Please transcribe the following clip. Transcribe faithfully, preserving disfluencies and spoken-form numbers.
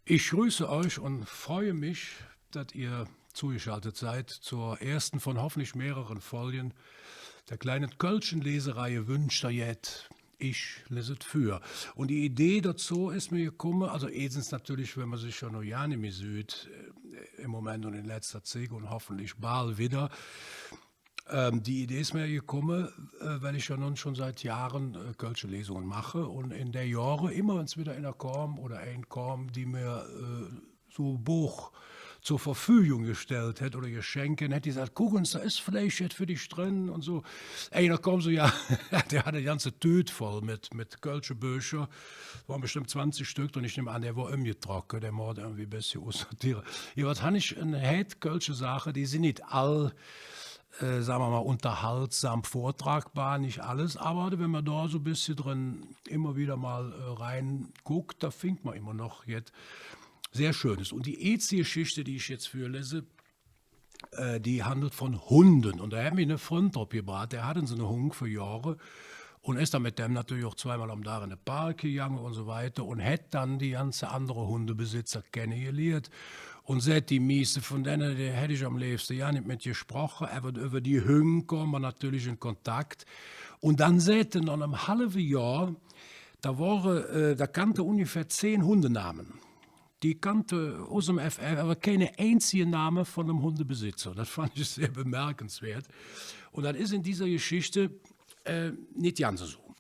Ich grüße euch und freue mich, dass ihr zugeschaltet seid zur ersten von hoffentlich mehreren Folgen der kleinen kölschen Lesereihe Wünsch der Jet. Ich lese et vür. Und die Idee dazu ist mir gekommen, also erstens natürlich, wenn man sich schon noch gar nicht mehr sieht, äh, im Moment und in letzter Zeit und hoffentlich bald wieder, ähm, die Idee ist mir gekommen, äh, weil ich ja nun schon seit Jahren, äh, kölsche Lesungen mache und in der Jahre immer, wenn es wieder einer kam oder ein kam, die mir, äh, so ein Buch zur Verfügung gestellt hat oder geschenkt hat, die sagt: „Guck uns, da ist vielleicht jetzt für dich drin“ und so. Einer kam so, ja, der hatte eine ganze Tüte voll mit, mit kölsche Bücher, waren bestimmt zwanzig Stück und ich nehme an, der war umgetrocken, der Mord irgendwie ein bisschen aussortieren. Hier, was habe ich eine Heit kölsche Sache, die sind nicht all äh, sagen wir mal, unterhaltsam vortragbar, nicht alles, aber wenn man da so ein bisschen drin immer wieder mal äh, reinguckt, da findet man immer noch jetzt sehr Schönes. Und die erste Geschichte, die ich jetzt vorlese, äh, die handelt von Hunden. Und da hat mich ein Freund drauf gebracht, der hatte so einen Hund für Jahre und ist dann mit dem natürlich auch zweimal am Tag in den Park gegangen und so weiter und hat dann die ganze andere Hundebesitzer kennengelernt. Und säht, die mieste von denen, die hätt ich am leevste jo nit met gesproche, ävver üvver die Hüng kom mer natörlich en Kontakt. Un dann säht hä, noh enem halve Johr, do wore, äh, do kannt hä ungefähr zehn Hundename. Die kannt hä us dem F F, ävver keine einzige Name vun enem Hundebesitzer. Dat fand ich sehr bemerkenswert. Un dat es en dieser Geschichte, äh, nit ganz esu.